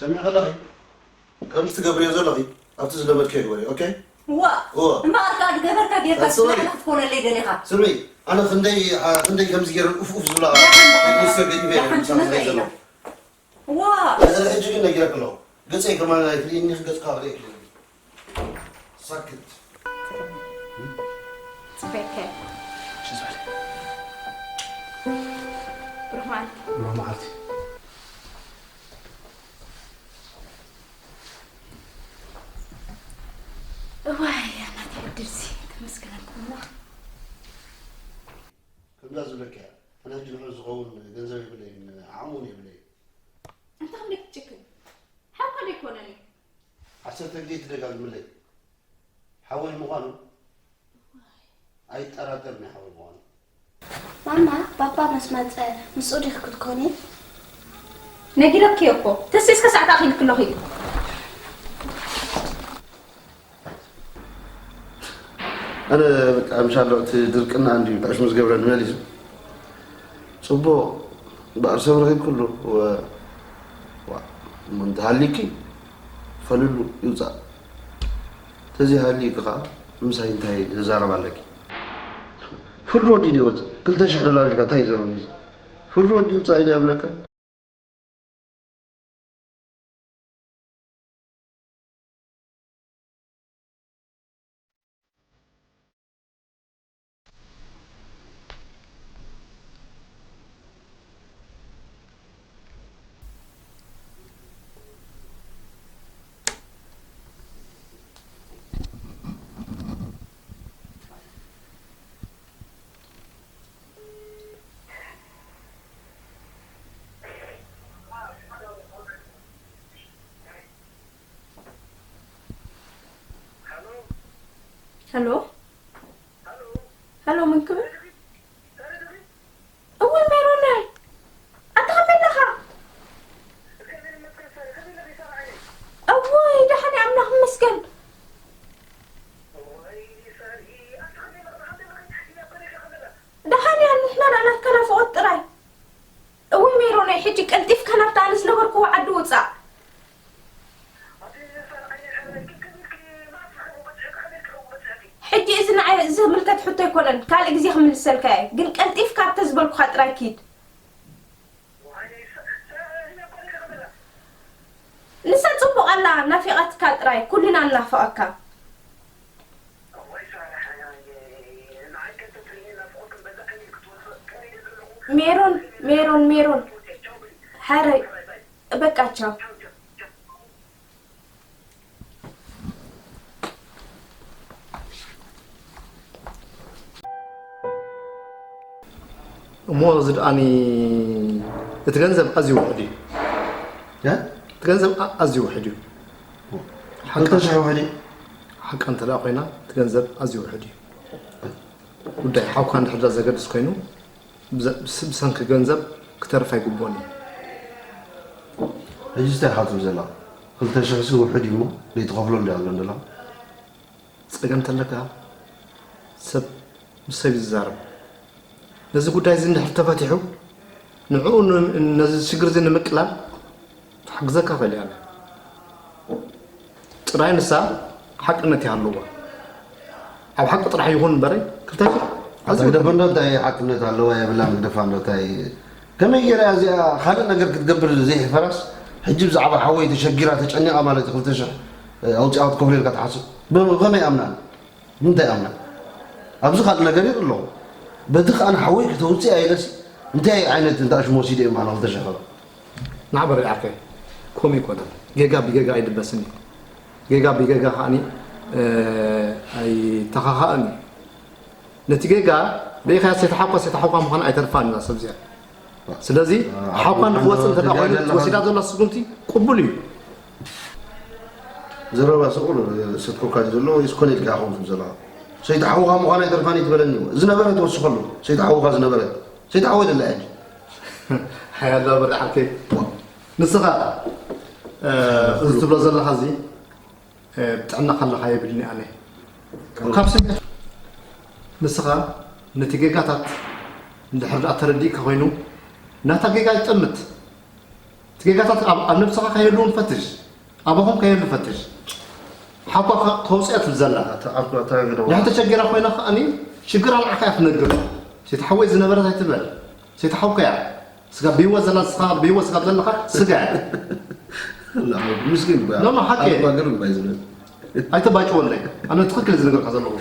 ሰሚዕ ከለኺ፣ ከምዚ ትገብርዮ ዘለኺ ኣብቲ ዝለመድክዮ ግበርዮ። ኦኬ? ዋ፣ እዋ። እምበኣር ከኣ ዝገበርካ ጌርካ ኣጽዋሪ። ስራሕ ክትኮነለይ ደሊኻ። ስምዒ፣ ኣነ ክንደይ፣ ኣ፣ ክንደይ ከምዚ ገይረን ኡፍ ኡፍ ዝብላ ደሓን፣ ደሓን፣ ደሓን። ገዲፈ እየ ደሓን፣ ምሳኻ ትመጸ ዘይ ኢኻ። ዘሎ። ዋ። ድሕሪ ሕጂ ግን ነጊረክ ኣለኹ። ገጸይ ከማን ኣይትርእይኒ፣ ገጽካ ክርእየክ እየ። ሳክት። ጽበከ። ሽዝበል። ብሩኽ መዓልቲ። ብሩኽ መዓልቲ። እዋይ፣ ኣናተይ ዕድልሲ፣ ተመስገን ኣምላኽ። ከምዛ ዝብለካ እያ። ኣነ ሕጂ ንዑ ዝኸውን ገንዘብ የብለይን፣ ዓቕሚ እውን የብለይን። እንታይ ክንደይ ክትጭክን? ሓውካ ዶ ኣይኮነን እዩ? ዓሰርተ ግዜ ትደጋግምለይ። ሓወይ ምዃኑ ኣይጠራጠርን፣ ሓወይ ምዃኑ። ማማ፣ ባባ ምስ መጸ ምስኡ ዲኺ ክትኮኒ? ነጊረኪ እኮ። ተስኢስ ከሰዓት ኣኺልኪ ኣለኺ። ኣነ በቃ ምሻሎ እቲ ድርቅና እንድዩ ዕሽሙ ዝገብረኒ መሊሱ። ጽቡቕ እምበኣር ሰብ ረኺብክሉ። ወ-፣ ዋ፣ እሞ እንተሃልዩኪ ፈልሉ ይውጻእ። ተዘይሃልዩኪ ኸኣ ምሳይ እንታይ ዝዛረብ ኣለኪ? ፍርዲ ወዲኡ ይወጽእ። ክልተ ሽሕ ዶላር ኢልካ እንታይ ይዘረብ እዩ? ፍርዲ ወዲኡ ይውጻእ ኢለ እብለካ። ሄሎ፣ ሄሎ፣ ምን ክብል? እውይ ሜሮነይ፣ ኣንታ ከመይ ኣለኻ? እውይ ደሓን እየ ኣምላኽ ይመስገን። ደሓን እያ፣ ንሕና ደኣ ናትካ ናፍቖት ጥራይ። እውይ ሜሮነይ፣ ሕጂ ቀልጢፍካ ናብታ ኣነ ዝነበርክዎ ዓዲ ውጻእ። ሕጂ እዚ ንዓይ ዝምልከት ሕቶ ኣይኮነን፣ ካልእ ግዜ ክምልሰልካ እየ። ግን ቀልጢፍካ ኣብተ ዝበልኩኻ ጥራይ ኪድ። ንሳ ጽቡቕ ኣላ፣ ናፊቓትካ ጥራይ፣ ኩልና ንናፍቐካ። ሜሮን፣ ሜሮን፣ ሜሮን። ሐረይ፣ በቃ ቻው። እሞ እዚ ደኣኒ እቲ ገንዘብ ኣዝዩ ውሑድ እዩ። እ? እቲ ገንዘብ ኣ-፣ ኣዝዩ ውሑድ እዩ። ሓቃ-፣ ክልተ ሽሕ ውሑድ እዩ። ሓቃ እንተ ደኣ ኮይና እቲ ገንዘብ ኣዝዩ ውሑድ እዩ። ጉዳይ ሓውካ እንድሕር ደኣ ዘገድስ ኮይኑ ብዘ-፣ ብስ-፣ ብሰንኪ ገንዘብ ክተርፍ ኣይግብኦን እዩ። ሕጂ እንታይ ኢኻ ትብል ዘለኻ? ክልተ ሽሕ ሲ ውሑድ እዩ እሞ ዘይትኸፍሎ እንዲ ኣሎ እንዲ ኣለኻ። ጸገም ተለካ ሰብ ምስ ሰብ እዩ ዝዛረብ። ነዚ ጉዳይ እዚ እንድሕር ተፈቲሑ ንዕኡ ን-፣ ነዚ ሽግር እዚ ንምቅላል ክሕግዘካ እኽእል እየ ኣነ። ጥራይ ንሳ ሓቅነት ይሃልዋ። ኣብ ሓቂ ጥራሕ ይኹን እምበረይ፣ ክልተ ሽሕ ኣታ ኣዝዩ ግደፈ እንዶ እንታይ ሓቅነት ኣለዋ የብላን፣ ግደፋ እንዶ እንታይ፣ ከመይ ገይራ እዚኣ ካልእ ነገር ክትገብር ዘይሕፈራስ፣ ሕጂ ብዛዕባ ሓወይ ተሸጊራ ተጨኒቓ ማለት እዩ፣ ክልተ ሽሕ ኣውፂኣ ክትከፍሎ ኢልካ ትሓስብ? ብ-፣ ብኸመይ ኣምና? ብምንታይ ኣምና? ኣብዚ ካልእ ነገር ይርኢ ኣለኹ። በቲ ከኣ ንሓወይ ክተውፅእ ኢለሲ፣ እንታይ ዓይነት እንዳ ሽም ወሲደ እዩ ማለት ክልተ ሽሕ ኸሎ? ንዓበሪ ዓርከይ፣ ከምኡ ኣይኮነን። ጌጋ ብጌጋ ኣይድበስን እዩ። ጌጋ ብጌጋ ከኣኒ፣ እ፣ ኣይተኻኻእን እዩ። ነቲ ጌጋ ርኢኻያ፣ ሰይትሓውካ፣ ሰይትሓውካ ምዃና ኣይተርፋን እዛ ሰብ እዚኣ። ስለዚ፣ እ፣ ሓውካ ንክወፅእ እንተ ደኣ ኮይኑ፣ ተጋደልካ ወሲዳ ዘላ ስጉምቲ ቅቡል እዩ። ዘረባ ስቕ ኢሉ ሰትኮካ ድዩ ዘሎ ወይስ ኮነ ኢልካ ኢኻ ትብል ዘለኻ? ሰይትሓውካ ምዃና ኣይተርፋን እዩ ትበለኒ። ዝነበረ ትወስኸሉ፣ ሰይትሓውካ ዝነበረ። ሰይትሓወይ ደላ ሕጂ። ሓያል ዳበር ዓርከይ። ንስኻ፣ እ፣ እዚ ትብሎ ዘለኻ እዚ፣ እ፣ ብጥዕና ከለኻ የብልኒ ኣነ። ካብ ስምዒት ንስኻ ነቲ ጌጋታት እንድሕር ደኣ ተረዲእካ ኮይኑ፣ ናታ ጌጋ ይጠምት። ጌጋታት ኣብ ኣብ ነብስኻ ከይህልዉ ንፈትሽ። ኣባኹም ከይህሉ ፈትሽ። ሓኳ ከ ከውፅኣ ትብል ዘላ። ኣታ ዓርኩ ኣታ ገደው። ድሕር ተሸጊራ ኮይና ከኣኒ ሽግር ኣልዓኻ እያ ትነግር። ሴት ሓወይ ዝነበረት ኣይትበል። ሴት ሓውካ እያ። ስጋ ብህይወት ዘላ ስኻ ብህይወት ስጋ ዘለኻ ስጋ እያ። ላ፣ ምስኪን እኮ እያ። ኖ፣ ኖ፣ ሓቂ። ኣብ ባገር እኮ እዩ ዝብል። ኣይተባጭወለይ። ኣነ ትኽክል ዝነገርካ ዘለኹ።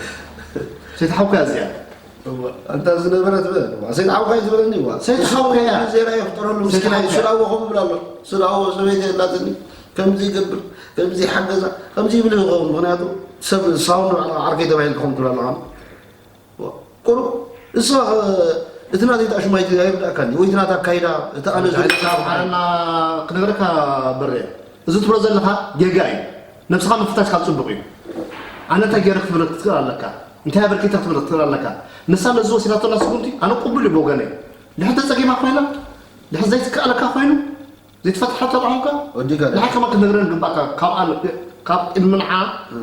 ሴት ሓውካ እያ እዚኣ። እዋ፣ ኣንታ ዝነበረት በ-፣ እዋ፣ ሰይድ ሓውካ እዩ ዝበለኒ፣ እዋ። ሰይድ ሓውካ እያ። ዜራ ይፍጠረሉ፣ ሰይድ ምስኪና ሓውካ እያ። ስላዎ ከምኡ ይብል ኣሎ። ስላዎ ሰበይቲ የላትኒ፣ ከምዚ ይገብር፣ ከምዚ ይሓገዛ፣ ከምዚ ይብል ይኸውን። ምኽንያቱ ሰብ ሳውን ዓርከይ ተባሂልካ ከምኡ ትብል ኣለኻ። ቁሩብ ንስኻ ኸ እቲ ናተይ ጣሽማይቲ ኣይርድኣካን እዩ፣ ወይ እቲ ናታ ኣካይዳ፣ እቲ ኣነ ዝብል ኣምሓረና ክነግረካ በሬ፣ እዚ ትብሎ ዘለኻ ጌጋ እዩ። ነብስኻ ምፍታሽ ካብ ጽቡቕ እዩ። ኣነ እንታይ ገይረ ክትብል ክትክእል ኣለካ፣ እንታይ ኣበርኪተ ክትብል ክትክእል ኣለካ። ንሳ ነዚ ወሲዳቶ ኣላ ስጉምቲ፣ ኣነ ቅቡል እዩ ብወገነይ። ድሕር ተጸጊማ ኮይና፣ ድሕር ዘይትከኣለካ ኮይኑ፣ ዘይትፈትሓ ተባሂልካ ወዲኻ ዶ? ንዓይ ከማን ክትነግረኒ ግባእካ። ካብ ኣን-፣ ካብ ቅድሚ ንዓ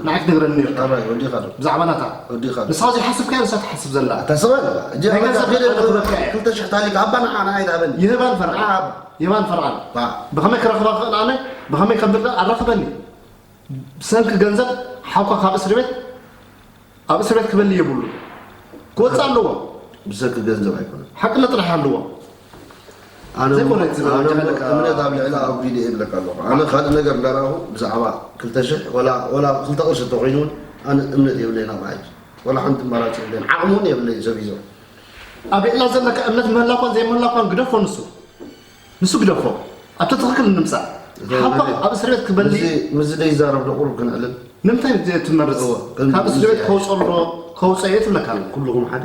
ንዓይ ክትነግረኒ ነይርካ። ኣባይ ወዲኻ ዶ? ብዛዕባ ናታ። ወዲኻ ዶ? ንስኻ ዘይሓስብካዮ ንሳ ትሓስብ ዘላ። ኣታ ሰብኣይ ኣለኻ። ሕጂ ናይ ኣብ ገንዘብ ገንዘብ ክበካ እየ። ክልተ ሽሕ ታሊክ ሃባ ንዓ ንዓይ ትሃበኒ። ይህባን ፈርዓን። ንዓ ሃባ። ይህባን ፈርዓን። ባ። ብኸመይ ክረኽባ ክኽእል ኣነ? ብኸመይ ከብልካ ኣራኽበኒ? ብሰንኪ ገንዘብ ሓውካ ካብ እስሪ ቤት ኣብ እስር ቤት ክበሊ የብሉ። ክወጽእ ኣለዎ። ብሰንኪ ገንዘብ ኣይኮነን። ሓቅነት ጥራሕ ኣለዎ። ኣነ ዘይኮነ እቲ ኣነ ዝረጋገዐ እምነት ኣብ ልዕሊ ኣጉዲለ እየ እብለካ ኣለኹ። ኣነ ካልእ ነገር እንዳረኣኹ ብዛዕባ ክልተ ሽሕ ወላ፣ ወላ ክልተ ቅርሺ እንተኾይኑ እውን ኣነ እምነት የብለይን ኣብ ሓይሽ። ወላ ሓንቲ ኣማራጺ የብለይን። ዓቕሚ እውን የብለይን ሰብ ይዞ። ኣብ ልዕላ ዘለካ እምነት ምህላኳን ዘይምህላኳን ግደፎ ንሱ። ንሱ ግደፎ። ኣብቲ ትኽክል ንምጻእ። እዛ ሓውካ ነዚ ኣብ እስር ቤት ክበሊ ምስዚ፣ ምስዚ ደይዛረብ ዶ ቁሩብ ክንዕልል? ንምንታይ ትመርጽ? እወ፣ ከም ካብ እስር ቤት ምስዚ ከውጽኦ ዶ ከውጽኦ እየ ትብለካ ኣሎ። ኩልኹም ሓደ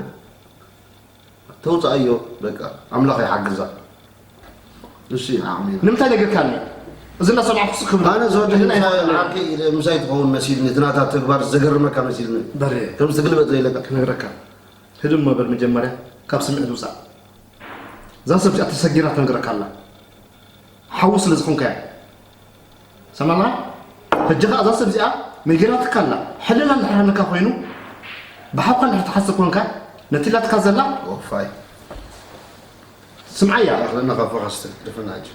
ተውጽኣዮ፣ በቃ፣ ኣምላኽ ይሓግዛ። እሺ፣ ዓቕሚ። ንምንታይ ነገርካኒ? እዚ እናሰማዕኩ ስክ ክብል። ኣነ ዝወደኒ ህልና ናይ ይኾነኒ። ዓርኪ ኢለ ምሳይ ትኸውን መሲልኒ፣ እቲ ናታ ተግባር ዘገርመካ መሲልኒ። በሬ። ከምዚ ትግልበጥ ዘይለካ። ክነግረካ። ህድም በል መጀመርያ፣ ካብ ስምዒት ውጻእ። እዛ ሰብ እዚኣ ተሰጊራ ትነግረካ ኣላ። ሓዉ ስለ ዝኾንካ እያ። ሰማዕና? ሕጂ ኸኣ እዛ ሰብ እዚኣ ነጊራትካ ኣላ። ሕልና እንድሕር ሃለካ ኮይኑ፣ ብሓውካ እንድሕር ትሓስብ ኮንካ፣ ነቲ ኢላትካ ዘላ ወፋይ። ስምዓያ። ኣኽለና ካብ ፎኻስተ፣ ደፈና ሕጂ።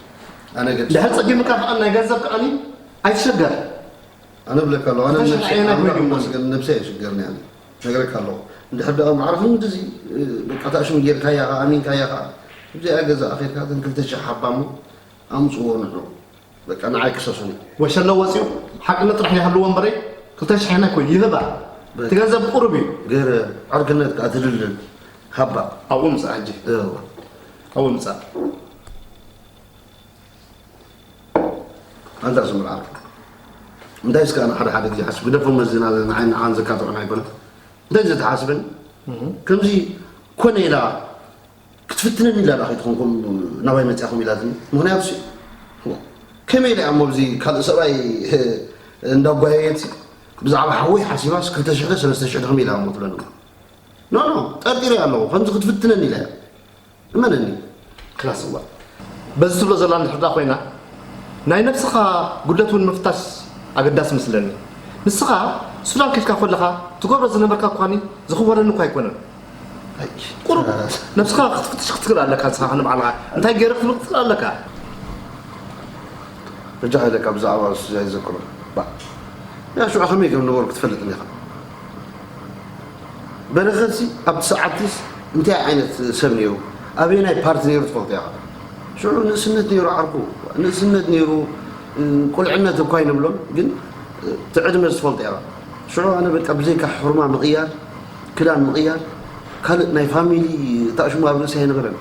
ኣነ ገድ- ድሕር ጸጊምካ ከኣ ናይ ገንዘብ ከኣኒ ኣይትሸገር። ኣነ እብለካ ኣለኹ፣ ኣነ ክልተ ሽሕ ነብሰይ፣ ኣየናይ ኣምላኽ ኮይኑ ይመስገን፣ ነብሰይ ኣይሽገርን'የ ኣነ። ነግረካ ኣለኹ። እንድሕር ደኣ ማዕረ ክንድዚ፣ እ፣ በቃ፣ እታ ሽም ጌርካያ ኸኣ፣ ኣሚንካያ ኸኣ፣ እብዚኣ ገዛ ኣኺልካ፣ እተን ክልተ ሽሕ ሓባ እሞ ኣምጽዎ ንዑ። በቃ፣ ንዓይ ክሰሱኒ። ወሸለ ወጺኡ፣ ሓቅነት ጥራሕ ይሃልዎ እምበረይ፣ ክልተ ሽሕ ኣየናይ ኮይኑ ይህባ። በቃ። እቲ ገንዘብ ቁሩብ እዩ። ገረ፣ ዕርክነት ከኣ ትድልል፣ ሃባ። ኣብኡ ምጻእ ሕጂ። እወ። ኣብኡ ምጻእ። ኣንታ ስምር ዓርኩ። እንታይ እስከ ኣነ ሓደ ሓደ ግዜ ሓስብ ግደፎ መዝና ንዓይ ንዓን ዘካትዑና ኣይኮነ። እንታይ ዘተሓስበን? እህ። ከምዚ ኮነ ኢላ ክትፍትነኒ ኢላ ዳ ከይትኾንኩም ናባይ መጽኣኹም ኢላትኒ። ምኽንያቱ ሲ፣ ከመይ ኢላ እሞ ኣብዚ ካልእ ሰብኣይ እንዳጓየየት ብዛዕባ ሓወይ ሓሲባስ ክልተ ሽሕ ዶ ሰለስተ ሽሕ ዶ ከመይ ኢላ እሞ ትብለኒ? ኖ፣ ኖ፣ ጠርጢረ ኣለኹ። ከምዚ ክትፍትነኒ ኢላ እያ። እመነኒ። ክላስ እዋ። በዚ ትብሎ ዘላ እንድሕር ደኣ ኮይና፣ ናይ ነብስኻ ጉድለት እውን ምፍታሽ ኣገዳሲ መስለኒ። ንስኻ ሱዳን ከድካ ከለኻ ትገብሮ ዝነበርካ እኳኒ ዝኽወለኒ እኳ ኣይኮነን። ኣይ። ቁሩብ ነብስኻ ክትፍትሽ ክትክእል ኣለካ፣ ንስኻ ንባዕልኻ እንታይ ገይረ ክትብል ክትክእል ኣለካ። በጃኻ ኢለካ ብዛዕባ ንሱ ዘይዘክሮ። ባ። ያ ሽዑ ከመይ ከም ነበርኩ ትፈልጥኒ ኢኻ። በረኸትሲ ኣብቲ ሰዓትስ እንታይ ዓይነት ሰብ ነይሩ? ኣበየናይ ፓርቲ ነይሩ ትፈልጦ ኢኻ። ሽዑ ንእስነት ነይሩ ዓርኩ። ንእስነት ነይሩ፣ እ፣ ቁልዕነት እኳ ኣይንብሎን፣ ግን፣ እ፣ እቲ ዕድመ ዝትፈልጦ ኢኻ። ሽዑ ኣነ በቃ ብዘይካ ሕርማ ምቕያር፣ ክዳን ምቕያር፣ ካልእ ናይ ፋሚሊ እታ ሽሙ ኣብ ርእሲ ኣይነበረን።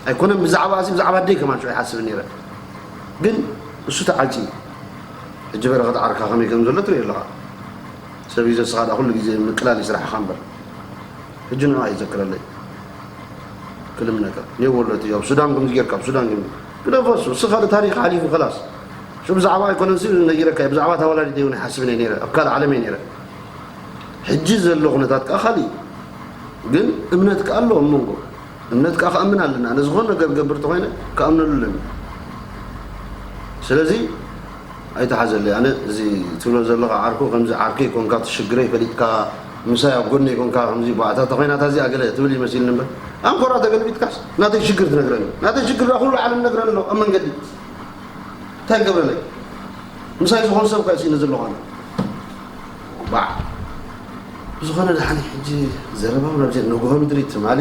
ኣይኮነን ብዛዕባ እዚ፣ ብዛዕባ ኣደይ ከማን ሽዑ ኣይሓስብን ነይረ። ግን እሱ ተዓልጺ። ሕጂ በረኸት ዓርካ ከመይ ከም ዘሎ ትርኢ ኣለኻ። ሰብ እዩ ዘስኻ ደኣ ኩሉ ግዜ ምቅላል እዩ ስራሕኻ እምበር። ሕጂ ንዑ ኣይዘክረለይ። ክልምነካ። ኔው ወሎት እዩ። ኣብ ሱዳን ከምዚ ጌርካ፣ ኣብ ሱዳን ከምዚ። ግደፎ እሱ። እሱ ካልእ ታሪኽ ሓሊፉ ከላስ። እሱ ብዛዕባ ኣይኮነን ሲ ነጊረካ እየ። ብዛዕባ እታ ወላዲተይ እውን ኣይሓስብን እየ ነይረ። ኣብ ካልእ ዓለም እየ ነይረ። ሕጂ ዘሎ ኩነታት ከኣ ካልእ እዩ። ግን እምነት ከኣ ኣሎ ኣብ መንጎ። እምነት ከኣ ክኣምን ኣለኒ። ኣነ ዝኾነ ነገር ክገብር እንተኾይነ ክኣምነሉ ኣለኒ። ስለዚ ኣይትሓዘለይ። ኣነ እዚ ትብሎ ዘለኻ ዓርኩ ከምዚ ዓርከይ ኮንካ፣ እቲ ሽግረይ ፈሊጥካ፣ ምሳይ ኣብ ጎነይ ኮንካ፣ ከምዚ ባእታ ተኾይና እታ እዚኣ ገለ ትብል ይመሲልኒ እምበር፣ ኣንኮራ ተገልቢጥካስ ናተይ ሽግር ትነግረኒ። ናተይ ሽግር ደኣ ኩሉ ዓለም ነግረኒ ኣሎ ኣብ መንገዲ። እንታይ ክገብረለይ? ምሳይ ዝኾኑ ሰብ ከ ሲነ ዘለኹ ኣነ። ባዕ። ብዝኾነ ደሓን ሕጂ ዘረባ ናብ ዘይ ንግሆ ምድሪ ትማሊ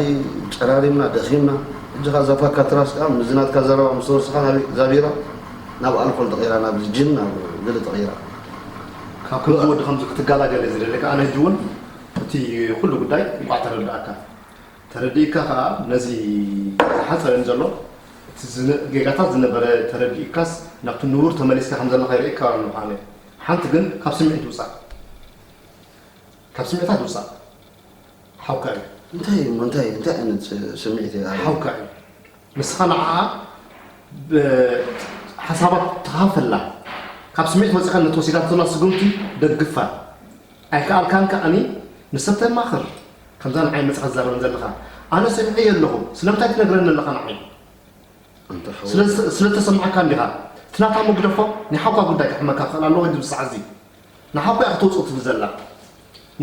ጨራሪምና ደኺምና። ሕጂ ኸ እዛ ፋካ ትራስ ከኣ ምስዚ ናትካ ዘረባ ምስ ተወስኻ ናብ ዛቢራ ናብ ኣልኮል ተቐይራ፣ ናብ ጅን ናብ ገለ ተቐይራ። ካብ ከምዚ ወዲ ከምዚ ክትገላገል እየ ዝደለካ። ኣነ ሕጂ እውን እቲ ኩሉ ጉዳይ እንቋዕ ተረዳእካ። ተረዲእካ ከኣ ነዚ ዝሓጸረኒ ዘሎ እቲ ዝነ- ጌጋታት ዝነበረ ተረዲእካስ ናብቲ ንቡር ተመሊስካ ከም ዘለኻ ይርእየካ ኣለኹ ኣነ። ሓንቲ ግን ካብ ስምዒት ውጻእ። ካብ ስምዒታት ውጻእ። ሓውካ እዩ። እንታይ እሞ እንታይ እንታይ ዓይነት ስምዒት እዩ? ሓውካ እዩ። ንስኻ ንዓኣ ብ- ሓሳባት ተኻፈላ። ካብ ስምዒት ወጺኻ ነቲ ወሲዳቶ ዘላ ስጉምቲ ደግፋ። ኣይከኣልካን ከኣኒ ንሰብ ተማኽር። ከምዛ ንዓይ መጺኻ ትዛረበን ዘለኻ። ኣነ ሰሚዐዮ ኣለኹ። ስለምንታይ ትነግረኒ ኣለኻ ንዓይ? ኣንታ ሓወይ። ስለ ዝተሰማዓካ እንዲኻ። እቲ ናታ ምግደፎ ናይ ሓውካ ጉዳይ ከሕመካ ክኽእል ኣለዎ። እዚ ብሰዓት እዚ ንሓውካ ኢኻ ከተውጽኦ ትብል ዘላ።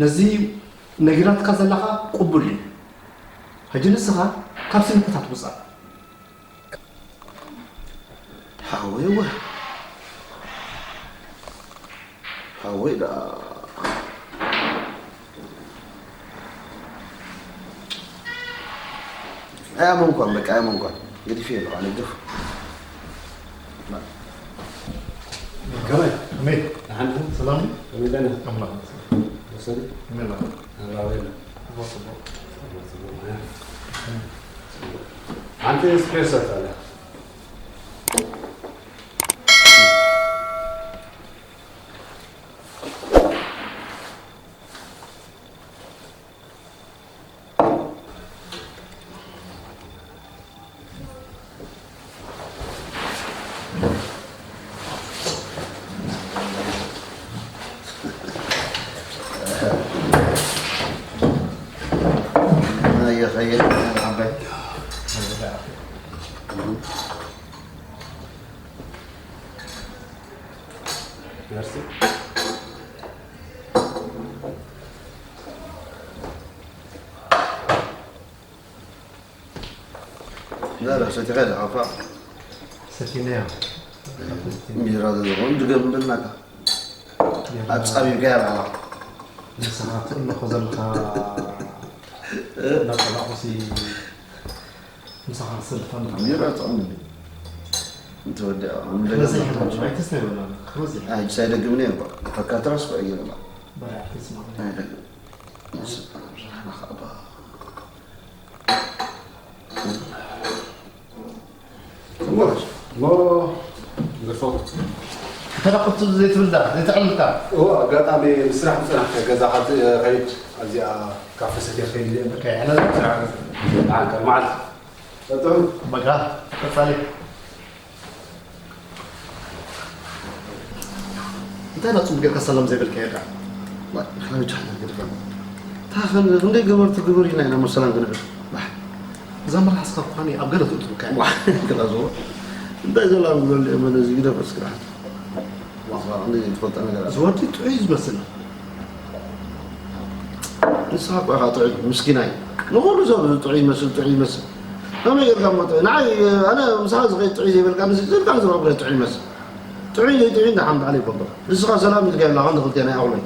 ነዚ ነጊራትካ ዘላኻ ቅቡል እዩ። ሕጂ ንስኻ ካብ ስምዒታት ውጻእ። ሓወይ እወ። ሓወይ ደኣ። ኣያመንኳን በቃ ኣያመንኳን። ገዲፈ ኣለኹ ኣነ ግፍ። ከመይ? ከመይ? ደሓን ዲኹም? ሰላም? ከመይ ደህና? ኣምላኽ ይመስገን። ወሰዱ? ከመይ ኣለኻ? ኣላው የለ። ጽቡቕ፣ ጽቡቕ። ጽቡቕ፣ ጽቡቕ። ሓንቲ ስፕሬሶ ኣላ። Merci. لا لا، ሰቲኻ ኢኻ። ሰቲናዮ። እንጀራ ዝኾን ድገም በልናካ። ጌርና ኣጻቢብካ እያ በዓላ። ንስኻ ትእለኾ ዘለኻ መጠላቑሲ ምሳኻ ክሰልፋ እንጀራ ጥዑም እዩ። እንተወዲኣ፣ ክበዝሕ ይኽእል፣ ኣይተስተይ በላ፣ ክበዝሕ። ኣይ፣ ሳይደግምኒ እየ እኮ። ፈካ ትራስ እኮ እዩ በላ። በላ፣ ኣይተስማዕኒ። ኣይደግም። ንስ-፣ ንስሓና ኸኣ ባ-፣ እሞ፣ እሞ፣ ገርፎ። እንተ ደኣ ዘይትብል ደኣ፣ ዘይተዕልልካ? እዎ፣ ኣጋጣሚ ብስራሕ ምጸናሕካ ገዛ ካብ ዝኸይድ፣ ኣብዚኣ ካፌ ሰትየ ከይድ እየ። ኦኬ፣ ኣነ ስራሕ። ደሓን፣ መዓልቲ። ጥዑም። በቃ፣ ቀጻሊ። እንታይ ናጽም ጌርካ ሰላም ዘይበልካዮ ደኣ? ዋይ፣ ንሕና ብቻ ኢና ገድፈና። እታ ኸን-፣ ክንደይ ገበርቲ ግበር ኢልና ኢና እሞ ሰላም ክንብል። ዋይ። እዛ መራሕስካ እኳ ኣብ ገለ ትእትውካ እያ። ዋይ፣ ክላዞ። እንታይ ሰላም ክበል እየ፣ መለዚ ግደፍ እስኪ ደሓን። ዋይ። ንስኻ ክንደይ ዘይትፈልጦ ነገር ኣሎ። እዚ ወዲ ጥዑይ ዝመስል። ንስኻ እኮ ኢኻ ጥዑይ፣ ምስኪናይ። ንኹሉ ሰብ ጥዑይ ይመስል፣ ጥዑይ ይመስል። ከመይ ጌርካ እሞ ጥዑይ? ንዓይ፣ ኣነ ምሳኻ ዝኸይድ ጥዑይ ዘይበልካ፣ ንስ-፣ ዝብልካ ንዝረኽቦ ጥዑይ ይመስል። ጥዑይ ዘይጥዑይ ንዓም ባዕለይ ይፈልጦ። ንስኻ ሰላም ኢልካ የብላኻን ንኽልቴና ይኣኽሎይ።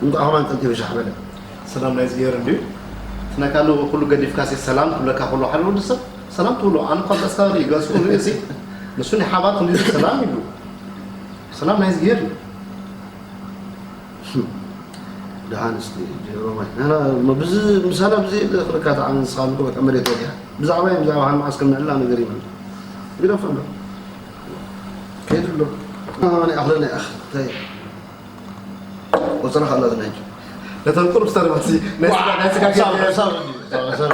እንቋዕ ከማን ቀልጢፉ ሻሕ በለ። ሰላም ናይ እግዚኣብሔር እንድዩ። እቲ ናይ ካልእ ኩሉ ገዲፍካሲ ሰላም ክብለካ ከሎ ሓደ ወዲ ሰብ ሰላም ትብሎ። ኣነ እኳ ገጽካ ርኢ፣ ገጽኩ ንርኢ ሲ፣ ንሱ ናይ ሓባር ክንዲ ሰላም ይብሉ። ሰላም ናይ እግዚኣብሔር እዩ። ደሓን እስቲ ጀሮማይ። ናና፣ ም-፣ ብዝ-፣ ምሳና ብዘይ ክልካ ተዓን ንስኻ ምኮ በቃ መሬት ወዲያ። ብዛዕባይ፣ ብዛዕባ ሃን መዓስ ከም ንዕላ ነገር ይመን። ግደፍ ኣሎ። ከይዱ ኣሎ። ኣነ ኣኽለና ይኣኽ። እንታይ? ቆጸራ ካላ ዝናጅ። ነተን ቁሩብ ዝተረፋሲ ናይ ስጋ፣ ናይ ስጋ ሓሳብ፣ ጌጋ። ሓሳብ እንዲ፣ ሓሳብ፣ ሓሳብ።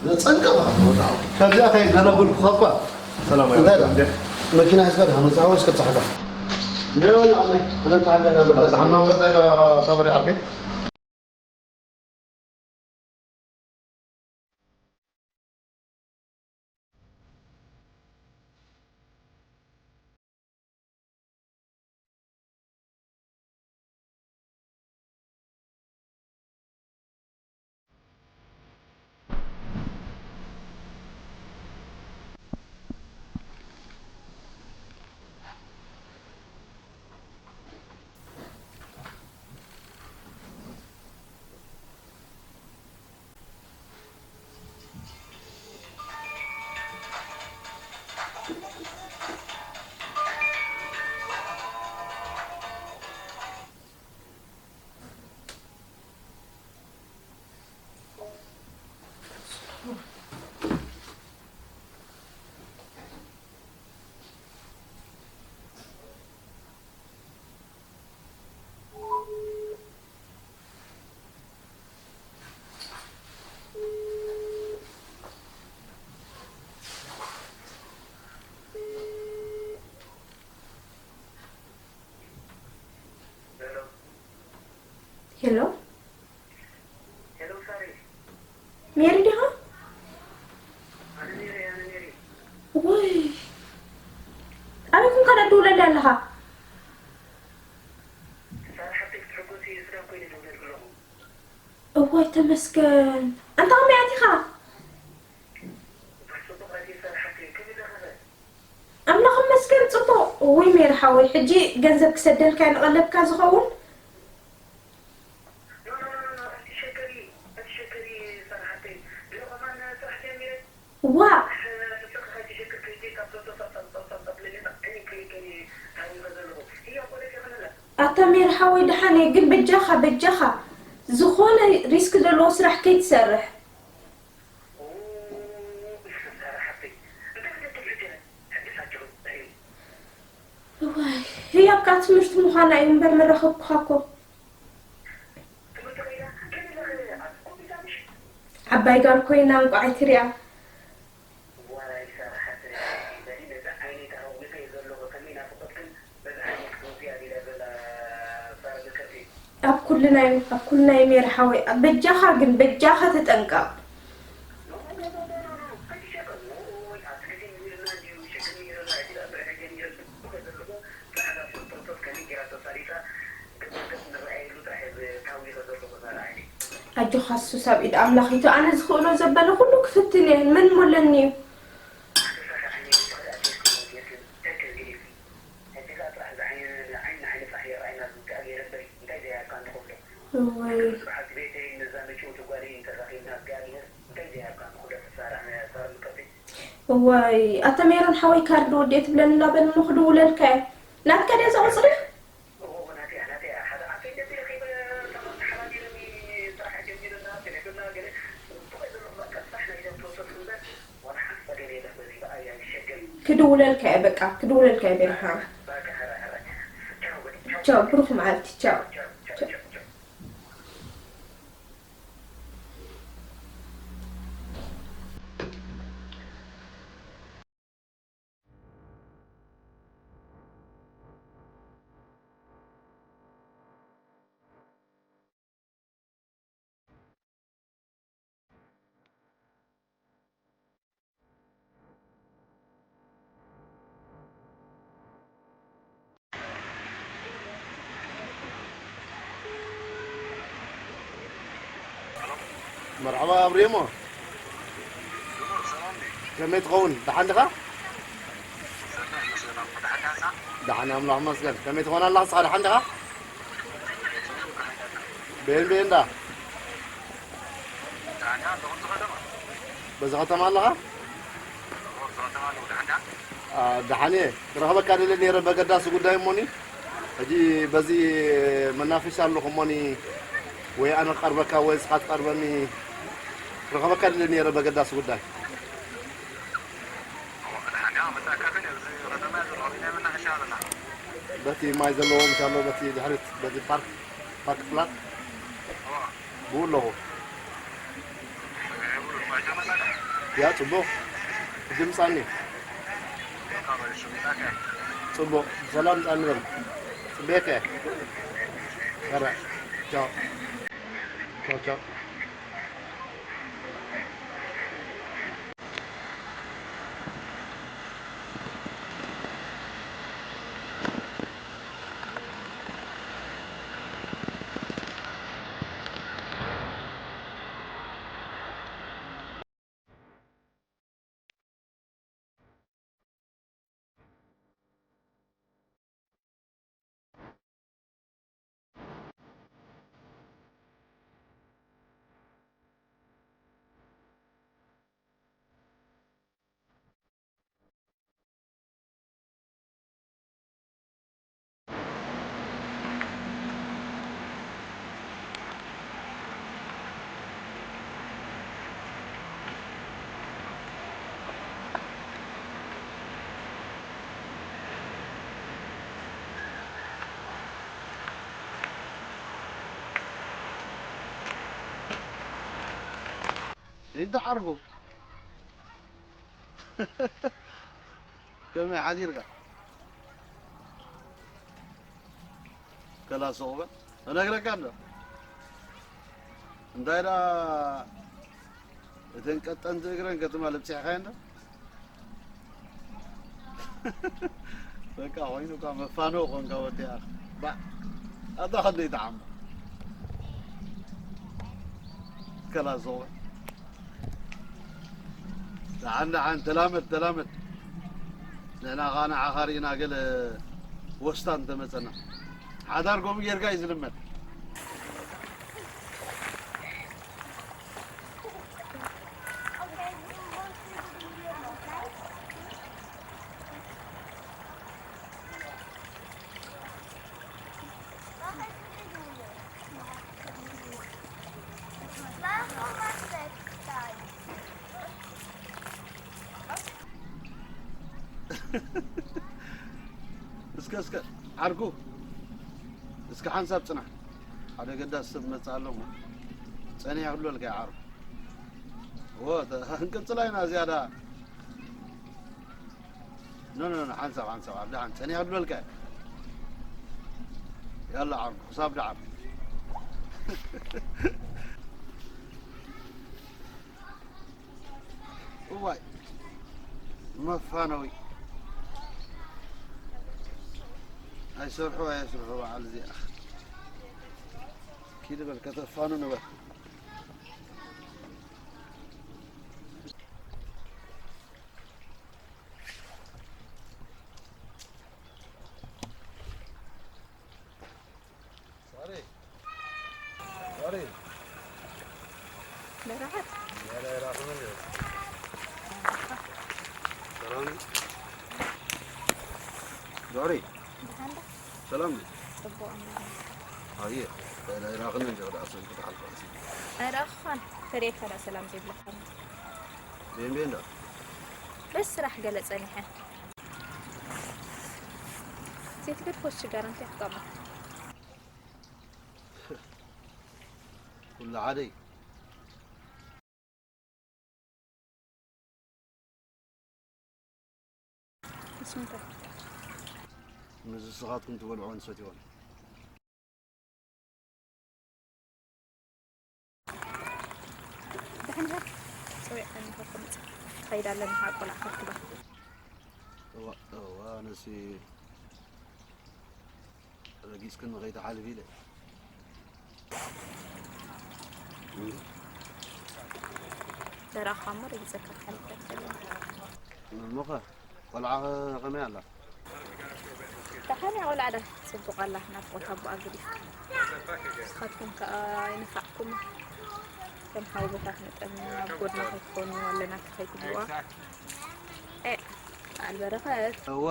ዘጸንቀቕ ወዳው። ካብዚኣ ከይድ ዘነብልኩኻ እኳ። ሰላም እንታይ ኣለኩም። ደኣ? መኪና ሒዝካ ደሓን መጻኻ ወይስ ክትጽሕፋ? ደወል ዓመይ፣ ክነጻሓፍ ኢና በቃ። ደሓን መጻኻ ሳበሪ ዓርከይ። ሄሎ፣ ሜሪ ዲኻ? ወይ፣ ኣበይ ኮንካ ደኣ ትድውለለይ ኣለኻ? እዋይ፣ ተመስገን። ኣንታ ከመይ ኣቲኻ? ኣምላኽ ይመስገን፣ ጽቡቕ። እውይ፣ ሜሪ ሓወይ፣ ሕጂ ገንዘብ ክሰደልካ ንቐለብካ ዝኸውን? ዋ! ኣታ ሜሪ ሓወይ፣ ደሓን እየ፣ ግን በጃኻ፣ በጃኻ፣ ዝኾነ ሪስክ ዘለዎ ስራሕ ከይትሰርሕ። እዋይ፣ ህያብ ከኣ ትምህርቲ ምዃና እዩ እምበር፣ መራኸብኩኻ እኮ። ዓባይ ጓል ኮይና እንቋዕ ኣይትሪኣ። ኣብ ኩሉ ናይ፣ ኣብ ኩሉ ናይ ሜሪ ሓወይ፣ በጃኻ ግን፣ በጃኻ ተጠንቀቕ። ኣጆኻ ሱስ፣ ኣብ ኢድ ኣምላኽ እዩ። ኣነ ዝኽእሎ ዘበለ ኩሉ ክፍትን እየ። መን ሞለኒ እዩ? እወይ። እዋይ፣ ኣታ ሜሮን ሓወይ፣ ካርድ ወዲኤ ትብለኒ እናበለኒ ክድውለልካ እየ። ናትካ ድያ እዛ ቁፅሪ? ክድውለልካ እየ፣ በቃ፣ ክድውለልካ እየ፣ ቤርሃም። ቻው፣ ብሩኽ መዓልቲ፣ ቻው። ቻው። መርሓባ ኣብሬሞ፣ ከመይ ትኸውን? ደሓን ዲኻ? ደሓን ኣምላኽ ይመስገን። ከመይ ትኾን ኣለኻ ንስኻ? ደሓን ዲኻ? በየን በየን ዳ? በዚ ከተማ ኣለኻ? አ፣ ደሓን እየ። ክረኽበካ ደለ ነይረ በገዳሲ ጉዳይ እሞኒ። ሕጂ በዚ መናፈሻ ኣለኹ እሞኒ፣ ወይ ኣነ ክቐርበካ ወይ ንስኻ ትቐርበኒ። ክረኽበካ ደለ ነይረ በገዳሲ ጉዳይ። በቲ ማይ ዘለዎ ምሽ ኣሎ፣ በቲ ድሕሪት፣ በቲ ፓርክ፣ ፓርክ ፕላን። ብኡ ኣለኹ። ያ፣ ጽቡቕ። ድምጻኒ። ጽቡቕ። ሰላም ጻኒ በል። ጽቡቕ። ኧረ፣ ቻው። ቻው፣ ቻው። ይደሓርኩ። ከመይ ሓዲርካ? ከላስ ዑቕበት እነግረካ እንዶ። እንታይ ደኣ እተን ቀጠንቲ እግረን ከተማ ለብጺሕካየን ዶ? በቃ ኮይኑ እኳ መፋነው ኮንካ ወዲኣ። ባ ኣታ ከደይ ተዓሞ ከላ ዞበ። ደሓን ደሓን ተላመድ ተላመድ። ንሕና ኸዓ ንዓኻ ርኢና ገለ ወስታ እንተመጸና ሓዳር ከምኡ ጌርካ እዩ ዝልመድ። እስከ እስከ ዓርኩ እስከ ሓንሳብ ጽናሕ። ሓደ ገዳስ ሰብ መጽእ ኣሎ እሞ ጸኒሕ ክብለልካ እዩ ዓርኩ። እወ፣ ተ-፣ ክንቅጽላ ኢና ዝያዳ። ኖ፣ ኖ፣ ኖ፣ ሓንሳብ፣ ሓንሳብ፣ ኣብ ደሓን ጸኒሕ ክብለልካ እዩ። ያላ ዓርኩ፣ ክሳብ ደሓን። እዋይ፣ መፋነዊ። ኣይሰርሑ፣ ኣየስርሑ በዓል እዚኣ። ኪድ በል፣ ከተፋኑ ንበል። ሶሪ። ሶሪ። ደራኸት። ያለ ራሱ ምን ይሆን? ሰላም። ሶሪ። ደሓን ዶ? ሰላም። ጽቡቕ። ኣየ፣ ራኸን እንጂ ወደ ኣሰብ ክትሓልፍ ኣሲ። ኣይረኣኹኻን። ተሪኤካ ደኣ ሰላም ዘይብለካ። ቤን ቤን ዶ? በስ ስራሕ ገለ ጸኒሐ። ዘይትብል ፖስት ሽጋራ እንታይ ክጠቕማ? ኩሉ ሓደ እዩ። ምስ ምንታይ? ምስ ንስኻትኩም ትበልዕዎን ትሰትይዎን። ደሓን ኢኻ? ጸዊዕካኒ እኮ ክመጽእ። ትኸይድ ኣለና፣ ቆልዓ ከርክባ። እዋ፣ እዋ፣ ኣነሲ ረጊጽክኒ ከይትሓልፊ ኢለ። ደራኻ እሞ ረጊጸካ ክሓልፍ ኣይክእልን። እሞኸ ቆልዓ ከ-፣ ከመይ ኣላ? ደሓን እያ ቆልዓ ዳ፣ ጽቡቕ ኣላ፣ ናፍቖት ኣቦኣ ገዲፋ። ንስኻትኩም ከኣ ኣይነፋዕኩም። ከም ሓውቦታት መጠን ኣብ ጎድና ከይትኾኑ ኣለና ከይትብልዋ። ኤ፣ በዓል በረኸት። እወ፣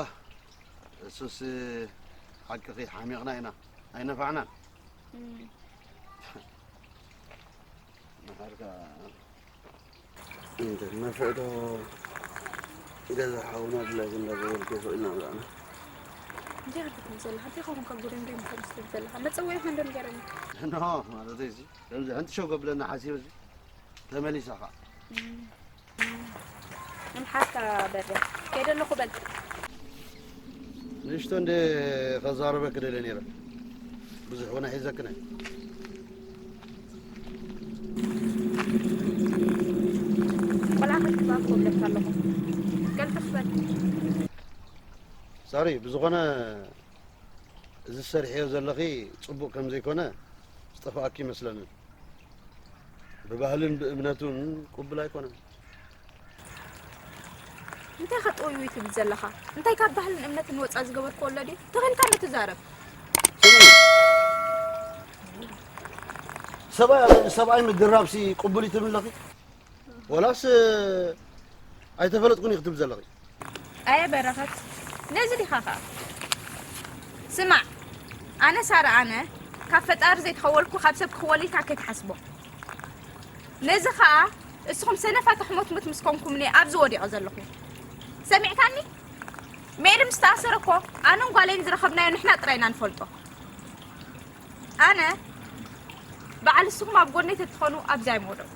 እሱስ ሓቅኺ፣ ሓሚቕና ኢና፣ ኣይነፋዕናን። እም። መሓርካ እንተ መፍዕዶ ገዛ ሓውና ድላይ እንዳገበርኩ ይኽእልና ብዛዕና። እንታይ ክትብል ዘለኻ? እንታይ ኸውን ካብ ጉደም ደም ከምስትል ዘለኻ? መጸወዒ ኸንደም ገረኒ። ኖ፣ ማለተይ እዚ፣ ከምዚ ሕንቲ ሸው ከብለና ሓሲበ እዚ፣ ተመሊሳ ኸዓ። እም። እም። እምሓርካ በርያ። ከይደ ኣለኹ በል። ንእሽቶ እንደ ከዛረበ ክደለ ነይረ። ብዙሕ ወነ ሒዘክነ። ቆልዓ ከክባብ ክብለካ ኣለኹ። ቀልጥፍ በል። ሳሪ፣ ብዝኾነ እዚ ዝሰርሕዮ ዘለኺ ጽቡቕ ከም ዘይኮነ ዝጠፍኣኪ ይመስለኒ። ብባህልን ብእምነቱን ቅቡል ኣይኮነን። እንታይ ከጥውዩ ትብል ዘለኻ? እንታይ ካብ ባህልን እምነትን ወጻ ዝገበርኩ ወሎ ድዩ? ተኺልካ እንዶ ትዛረብ። ስምዒ፣ ሰብኣይ፣ ሰብኣይ ምድራብሲ ቅቡል እዩ ትብል ኣለኺ? ወላስ ኣይተፈለጥኩን እዩ ክትብል ዘለኺ? ኣየ በረኸት፣ ነዚ ዲኻ ኸኣ? ስማዕ፣ ኣነ ሳራ ኣነ ካብ ፈጣሪ ዘይተኸወልኩ ካብ ሰብ ክኽወል ኢልካ ከይትሓስቦ። ነዚ ኸኣ እስኹም ሰነፋት ኣሕሞትሞት ምስ ኮንኩምኒ ኣብዚ ወዲቐ ዘለኹ። ሰሚዕካኒ? ሜሪ ምስ ተኣሰረ እኮ ኣነን ጓለይን ዝረኸብናዮ ንሕና ጥራይ ኢና ንፈልጦ። ኣነ በዓል እስኹም ኣብ ጎነይ ተትኾኑ ኣብዚ ኣይምወደቑ።